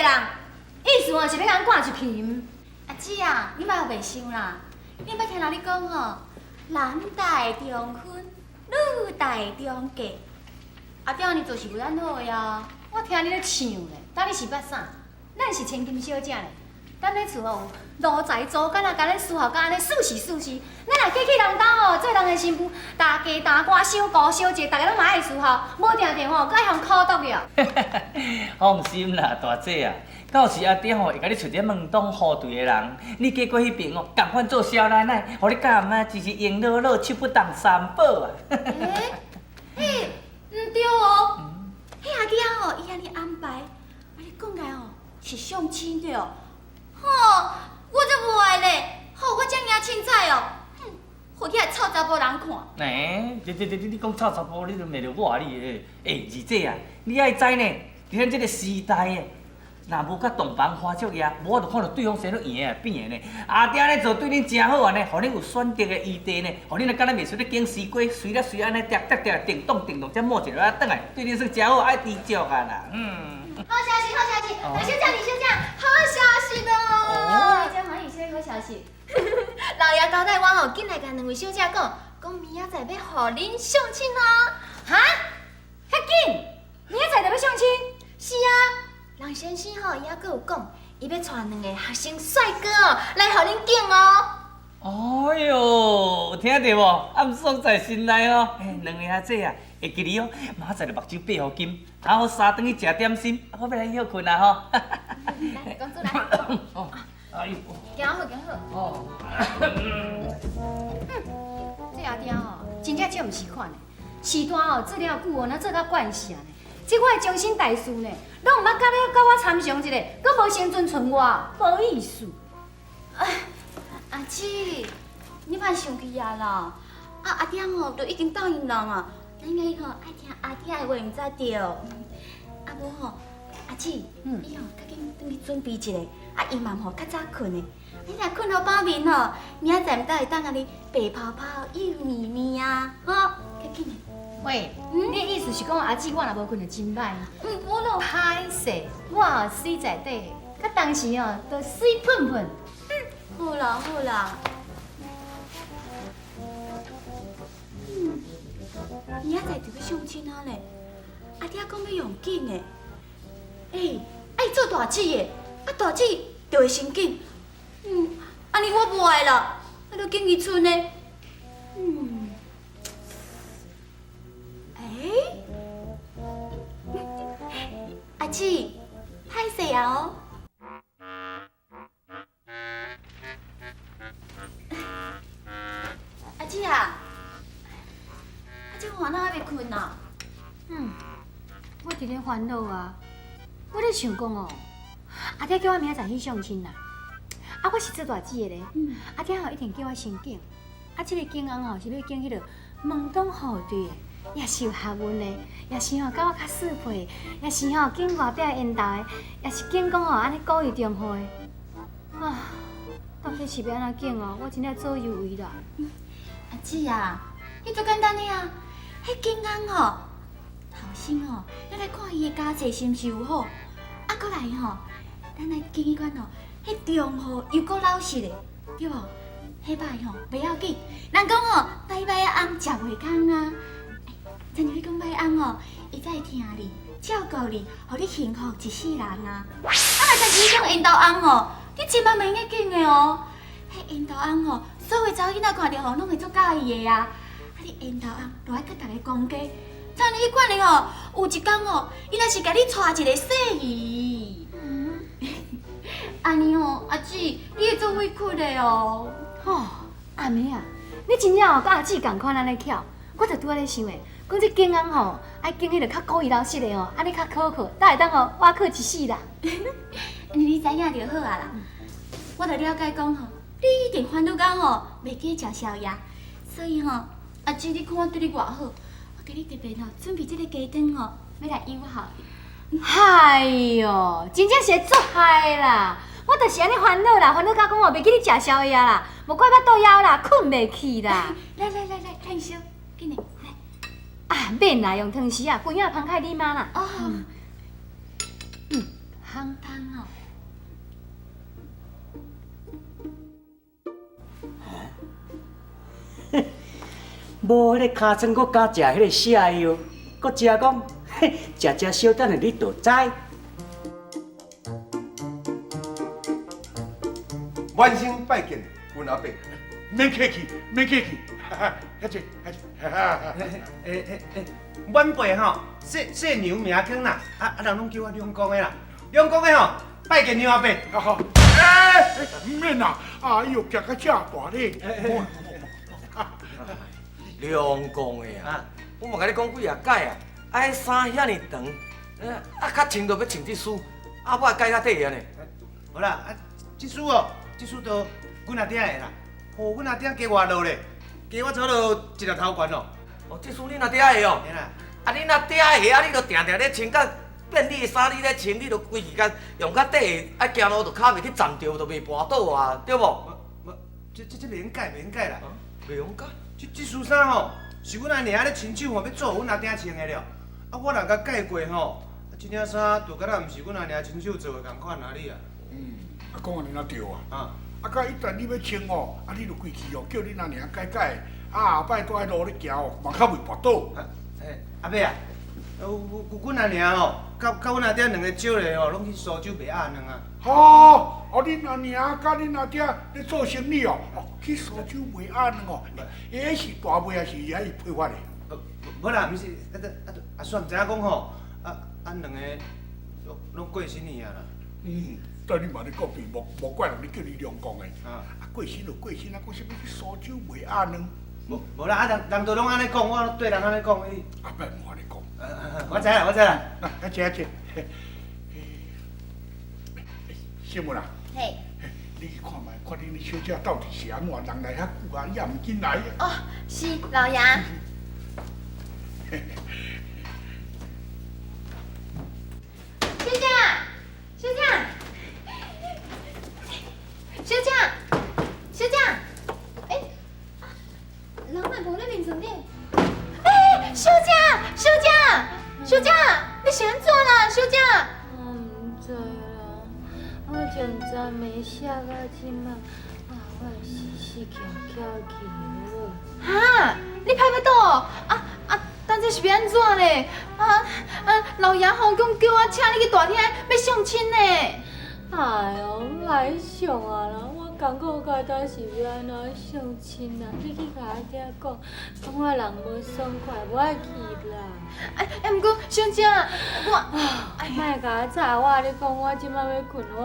人，意思吼是欲共趕出去。阿姊啊，你莫白想啦，你捌聽人咧講吼，男大當婚，女大當嫁。阿嗲按呢做是袂按好的啊。我聽你咧唱咧，當你是捌啥？咱是千金小姐咧，咱咧厝哦有奴才租間啊，共咱伺候甲按呢舒適舒適。咱若嫁去人兜哦，做人的新婦，大家大官小姑小姐，逐个攏嘛愛伺候，無定定吼，閣愛予苦毒了。放心啦，大姐啊，到時阿爹吼會共你揣一個門當戶對的人，你嫁過彼爿哦，仝款做少奶奶，予你甲阿媽真是閒落落，手不動三寶啊！欸，欸，毋對哦，彼阿爹哦，伊按呢安排，啊你講來哦是相親對哦，吼，我就無愛咧，吼，我遮爾凊彩哦，哼，回去來臭查埔人看。欸，你你你你講臭查埔，你就罵著我你欸！欸，二姐啊，你愛知呢，佇咱這個時代的，若無佮洞房花燭夜，無法度看著對方生咧圓的扁的呢。阿爹咧做對恁誠好按呢，予恁有選擇的餘地呢，予恁若敢若袂輸咧揀西瓜，隨了隨按呢疊疊疊，叮咚叮咚，才抹一個仔轉來，對恁算誠好，愛知足啊啦。嗯。好消息，好消息！來，小姐，李小姐，好消息哦！真歡喜，啥物好消息？老爺交代我吼，緊來共兩位小姐講，講明仔載欲予恁相親哦。哈？遐緊？明仔載就欲相親？是啊，人先生吼，伊猶閣有講，伊欲帶兩个學生帥哥哦，來予恁揀哦。哎喲，有聽著無？暗爽在心內哦。欸，兩位阿姐啊，會記得哦，明仔載就目睭閉予緊，頭好三頓去食點心，我欲來歇睏啊吼。來，公主來。哦，哎呦。行好，行好。哦。這阿爹吼，真正足毋是款的。序大哦，做了久哦，若做甲慣勢呢。這我的終身大事呢，攏毋捌佮你佮我參詳一下，閣無先遵從我，無意思。哎，阿姊，你莫生氣啊啦！啊，阿爹吼都已經答應人啊，咱應該吼愛聽阿爹的話，毋才對。啊無吼，阿姊，你吼較緊轉去準備一下，啊伊嘛吼較早睏的，你若睏予飽眠吼，明仔載毋才會當按呢白泡泡、幼綿綿啊，吼，較緊的。喂，你的意思是講阿姊我若無睏就真歹？嗯，無咯。歹勢，我哦水在底，佮當時哦都水噴噴。好啦好啦。嗯，明仔載就欲相親啊咧，阿爹講欲用揀的，欸，愛做大姊的，啊大姊就會先揀。嗯，按呢我無愛啦，啊著揀伊賰的。嗯。欸，阿姊，歹勢啊哦。阿姊啊，阿姊煩惱猶未睏啊？嗯，我佇咧煩惱啊。我咧想講哦，阿爹叫我明仔載去相親啦。啊，我是做大姊的咧。阿爹吼一定叫我先揀。啊，這個揀翁吼是欲揀彼个門當戶對的，也是有學問的，也是吼佮我較適配，也是吼揀外壁緣投的，也是揀講吼按呢古意中好的。啊，到底是欲按怎揀哦？我真正左右為難。阿姊啊，彼足簡單的啊，彼揀翁吼，頭先吼，咱來看伊的家世是毋是有好，啊，閣來吼，咱來揀彼款吼，彼忠厚又閣老實的，對無？彼擺吼袂要緊，人講吼，歹歹仔翁食袂空啊。親像你講歹翁吼，伊才會疼你、照顧你，予你幸福一世人啊。啊，若親像彼種緣投翁吼，你千萬袂用該揀的哦。彼緣投翁吼，所有查某囡仔看著吼，攏會足佮意的啊。啊，你緣投翁就愛佮逐个講價，親像彼款的吼，有一工吼，伊若是共你娶一个細姨，嗯，按呢吼，阿姊，你會足委屈的哦。吼，阿妹啊，你真正哦，佮阿姊仝款按呢巧，我就拄仔咧想的，講這揀翁吼，愛揀彼个較古意老實的吼，按呢較可靠，才會當吼倚靠一世人。你知影就好啊啦。我就了解講吼，你一定煩惱到吼，袂記得食宵夜，所以吼，阿姊你看我對你偌好，我今日特別吼準備這个雞湯吼，欲來誘惑你。哎喲，真正是會作害啦！我就是按呢煩惱啦，煩惱到講哦，袂記得食宵夜啦，無怪腹肚枵啦，睏袂去啦。來來來來，炭燒，緊來來。啊，免啦，用湯匙啊，規仔芳開你媽啦。哦。嗯，芳。芳哦。无彼个尻川，阁敢食彼个泻药，阁食讲，嘿，食食小等下你就知。晚生拜见阮阿伯。免客气，免客气，遐坐，遐坐。欸欸欸，晚辈吼，姓姓梁名康啦，啊啊人拢叫我梁公的啦，梁公的吼，拜见梁阿伯。啊好，欸，毋免啦，哎哟，行到遮大咧。梁公的啊，我嘛共你讲几啊摆啊，啊，彼衫遐尔长，啊，较穿就欲穿这束，啊，我改较短啊呢。无啦，啊，这束哦，这束都阮阿爹的啦。哦，阮阿爹加外落咧，加我差不多一粒头悬哦。哦，这束恁阿爹的哦。嘿啦。啊，恁阿爹的，啊，你就定定咧穿甲便利的衫，你咧穿，你就规气甲用较短的，啊，行路就跤袂去站著，就袂跋倒啊，对无？无，这袂用改，袂用改啦。袂用改？这束衫吼，是阮阿娘咧亲手吼欲做予阮阿爹穿的了。啊，我若共改过吼，啊，这领衫就敢若毋是阮阿娘亲手做的仝款啊，你啊。嗯，啊，讲按呢对啊。啊。啊，甲一旦你欲穿哦，啊，你就规气哦，叫恁阿娘改改，啊，后摆住佇路咧行哦，嘛较袂跋倒。欸，阿伯啊，阮阿娘吼，佮阮阿爹两个少咧吼，拢去苏州卖鸭卵啊。吼，哦，恁阿娘佮恁阿爹咧做生意哦，哦，去苏州卖鸭卵哦，彼是大卖还是遐伊批发的？无啦，毋是，啊啊啊，煞毋知影讲吼，啊啊两个拢过身去啊啦。嗯。对你嘛咧讲，无无怪人咧叫你梁公的。啊，过身就过身啊，讲啥物去苏州卖鸭卵？无无啦，啊人人都拢按呢讲，我对人按呢讲，伊。阿伯无按呢讲。我知啦，我知啦。来，遐坐遐坐。秀文啊。嘿。你去看觅，看恁小姐到底是按怎，人来遐久啊，伊也毋紧来。哦，是老爷。小姐，小姐。小姐，小姐，欸，人嘛无咧眠床顶。欸，小姐，小姐，小姐，你是按怎啦，小姐？我毋知啦，我从昨暝写到这摆，啊，我死死翘翘去了。哈，你歹欲倒？啊啊，等这是欲按怎咧？啊啊，老爷吼讲叫我请你去大厅欲相亲呢。哎哟，莫相啊啦！我艰苦到底是欲按怎相亲啊？你去共阿爹讲，讲我人无爽快，无爱去啦。哎哎，毋过小姐，我莫共我吵，我共你讲，我这摆欲睏，我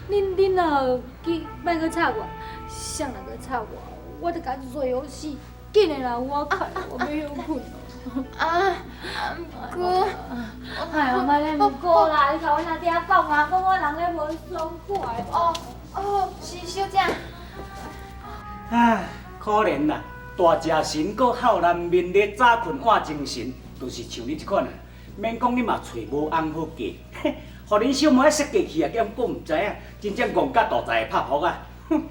恁恁若去莫阁吵我，谁若阁吵我，我就共做予死！紧的啦，我困，我欲歇睏。啊，毋过，哎呦，莫咧毋过啦，你共阮阿爹讲啊，讲我人咧无爽快。哦哦，是小姐。唉，可怜啦，大食神阁孝男面咧早睏晚精神，就是像你这款啊，免讲你嘛揣无翁好嫁，嘿，予恁小妹设计去啊，兼阁毋知影，真正戆甲大在会拍噗啊！哼。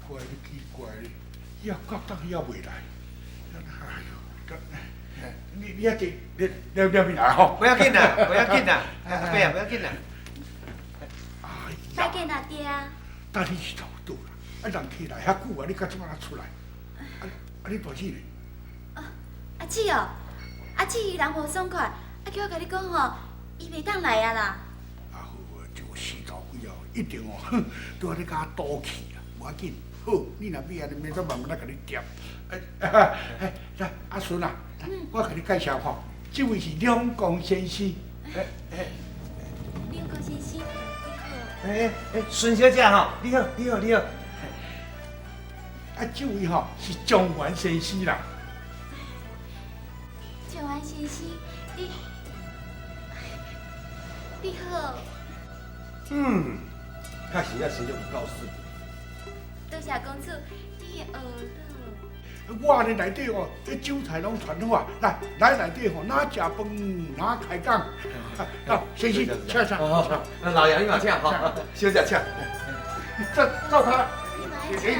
奇怪咧，奇怪咧，犹到当犹未来，哎呦，你你遐坐，你了了面来吼。不要紧啦，不要紧啦，阿伯啊，不要紧啦。拜见阿爹。等你是差不多啦，啊人起来遐久啊，你到这摆才出来，啊啊你大姊咧？啊，阿姊哦，阿姊伊人无爽快，啊叫我共你讲吼，伊袂当来啊啦。啊好啊，这个死头鬼哦，一定哦，哼，都按呢共我赌气啦，无要紧，好，你若欲按呢，明仔慢慢来共你掂。哎，哎，来，阿孙啊，我共你介绍吼，这位是两公先生。哎哎，两公先生，你好。哎哎，孙小姐吼，你好，你好，你好。啊，这位吼是状元先生啦。状元先生，你你好。嗯，确实啊，生得有够媠。多谢公子，你的呵咾。我按呢内底吼，彼酒菜拢传好啊，来来内底吼，哪食饭哪开讲。啊，先生，请请。那老爷你嘛请吼，小姐请。走走开。你嘛爱请。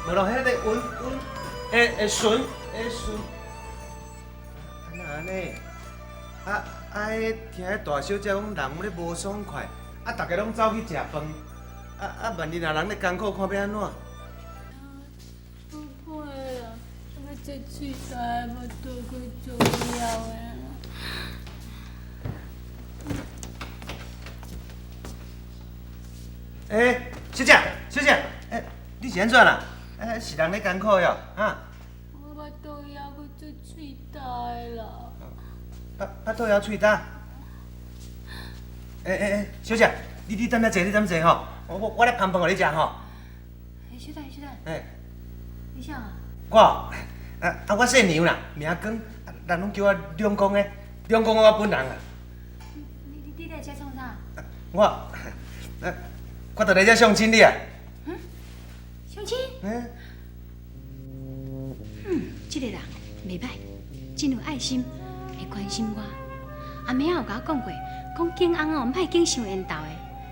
无咯，彼个阮阮，欸，欸欸顺，欸顺，啊哪按呢？啊啊！彼听彼大小姐讲，人咧无爽快，啊，逐家拢走去食饭，啊啊，万一若人咧艰苦，看欲按怎？不会啦，欲这喙焦，腹肚阁做枵的。欸，小姐，小姐，欸，你是按怎啦？欸，是人咧艰苦哟，哈？我腹肚枵，阁做喙焦的啦。腹肚枵喙焦。欸欸欸，小姐，你踮遐坐，你踮坐吼，我来捧饭予你食吼。欸，小等，小等。欸。你啥啊？我，啊啊，我姓梁啦，名光，人拢叫我梁公的，梁公我本人啊。你来遮创啥？我，啊，我就来遮相亲你啊。嗯？相亲？嗯。嗯，这个人袂䆀，真有爱心，会关心我。阿妹仔有共我讲过，讲拣翁哦，毋爱拣伤缘投的，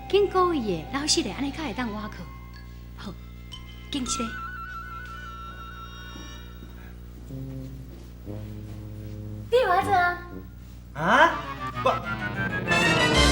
拣故意的、老实的，按呢较会当倚靠。好，拣这个。你有爱做啊？啊？我。